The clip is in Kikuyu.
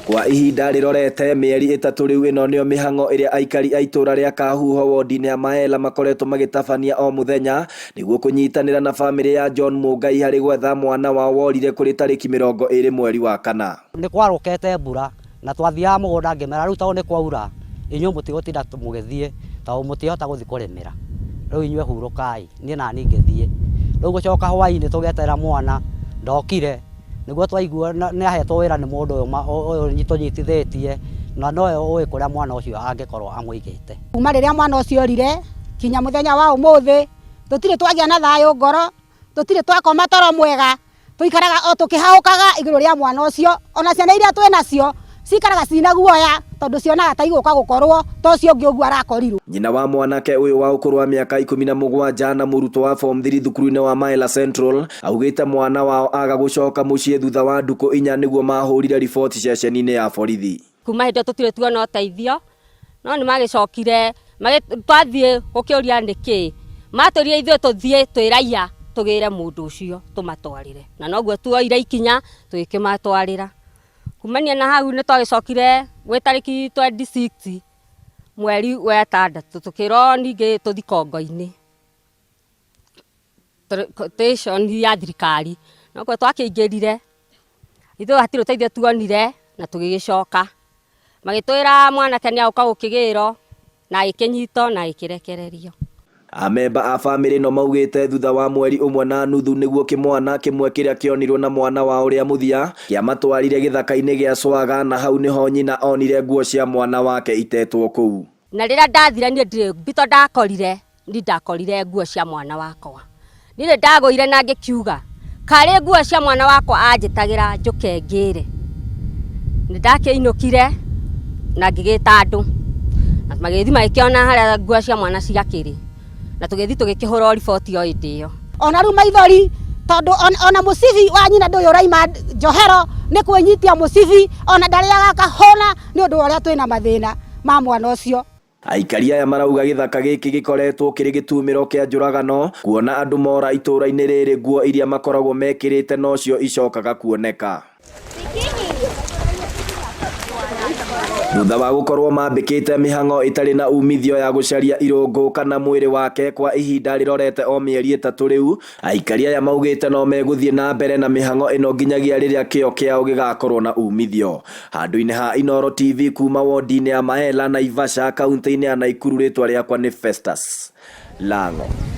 Kwa ihinda rĩrorete mĩeri 3 rĩu, ĩno nĩyo mĩhang'o ĩrĩa aikari a itũra rĩa Kahuho wodi-inĩ ya Maela makoretwo magĩtabania o mũthenya nĩguo kũnyitanĩra na bamĩrĩ ya John Mũngai harĩ gwetha mwana wao worire kũrĩ tarĩki 20 mweri wa kana. Nĩ kwarũkete mbura na twathiaga mũgũnda ngĩmera rĩu tondũ nĩ kwaura inyuĩ mũtigũtinda mũgĩthiĩ tondũ mũtihota gũthiĩ kũrĩmĩra, rĩu inyuĩ hurũkai niĩ nani ngĩthiĩ. Rĩu gũcoka hwainĩ tũgĩeterera mwana ndokire. Nĩguo twaigua nĩ ahetwo wĩra nĩ mũndũ ũyũ tũnyitithĩtie na nowe ũĩ kũrĩa mwana ũcio angĩkorwo amũigĩte. Kuma rĩrĩa mwana ũcio orire kinya mũthenya wa ũmũthĩ tũtirĩ twagĩa na thayũ ngoro, tũtirĩ twakoma toro mwega, tũikaraga o tũkĩhahũkaga igũrũ rĩa mwana ũcio. Ona ciana iria twĩ nacio cikaraga ciĩna guoya tondũ cionaga ta igũka gũkorwo ta ũcio ũngĩ ũguo arakorirwo. Nyina wa mwanake ũyũ wa ũkũrũ wa mĩaka 17 na mũrutwo wa form 3 thukuru-inĩ wa Maela Central augĩte mwana wao aga gũcoka mũciĩ thutha wa ndukũ 4 nĩguo mahũrire riboti ceceni-inĩ ya borithi. Kuma hĩndĩ ĩyo tũtirĩ tuona ũteithio, no nĩ magĩcokire twathiĩ gũkĩũria nĩkĩ, matwĩrire ithuĩ tũthiĩ twĩ raiya tũgĩre mũndũ ũcio tũmatwarĩre, na noguo tuoire ikinya tũgĩkĩmatwarĩra. Kumania na hau nĩ twagĩcokire gwĩ tarĩki 26 mweri wa 6 tũkĩrwo ningĩ tũthiĩ Kongo-inĩ station ya thirikari, nokuo twakĩingĩrire, ithuĩ hatirĩ ũteithio tuonire na tũgĩgĩcoka. Magĩtwĩra mwanake nĩ agũka gũkĩgĩrwo na agĩkĩnyitwo na agĩkĩrekererio. Amemba a bamĩrĩ ĩno maugĩte thutha wa mweri 1.5 nĩguo kĩmwana kĩmwe kĩrĩa kĩonirwo na mwana wao rĩa mũthia kĩamatwarire gĩthaka-inĩ gĩa Swaga na hau nĩho nyina onire nguo cia mwana wake itetwo kũu. Na rĩrĩa ndathire niĩ ndirĩ mbito ndakorire, niĩ ndakorire nguo cia mwana wakwa. Niĩ nĩ ndagũire na ngĩkiuga karĩ nguo cia mwana wakwa anjĩtagĩra njũke ngĩre. Nĩ ndakĩinũkire na ngĩgĩta andũ na magĩthiĩ magĩkĩona harĩa nguo cia mwana ciakĩrĩ na tũgĩthiĩ tũgĩkĩhũra riboti o hĩndĩ ĩyo. Ona rĩu maithori tondũ ona mũcibi wa nyina ndũyũ ũraima njohero nĩ kwĩnyitia mũcibi, ona ndarĩaga akahũna nĩ ũndũ wa ũrĩa twĩna mathĩna ma mwana ũcio. Aikari aya marauga gĩthaka gĩkĩ gĩkoretwo kĩrĩ gĩtumĩro kĩa njũragano kuona andũ mora itũra-inĩ rĩrĩ nguo iria makoragwo mekĩrĩte nocio icokaga kuoneka. Thutha wa gũkorwo mambĩkĩte mĩhang'o ĩtarĩ na umithio ya gũcaria irũngũ kana mwĩrĩ wake kwa ihinda rĩrorete o mĩeri 3 rĩu, aikari aya maugĩte no megũthiĩ na mbere na mĩhang'o ĩno nginyagia rĩrĩa kĩo kĩao gĩgakorwo na umithio. Handũ-inĩ ha Inooro TV kuma wodi-inĩ ya Maela, Naivasha, kaunti-inĩ ya Naikuru, rĩtwa rĩakwa nĩ Festus Lang'o.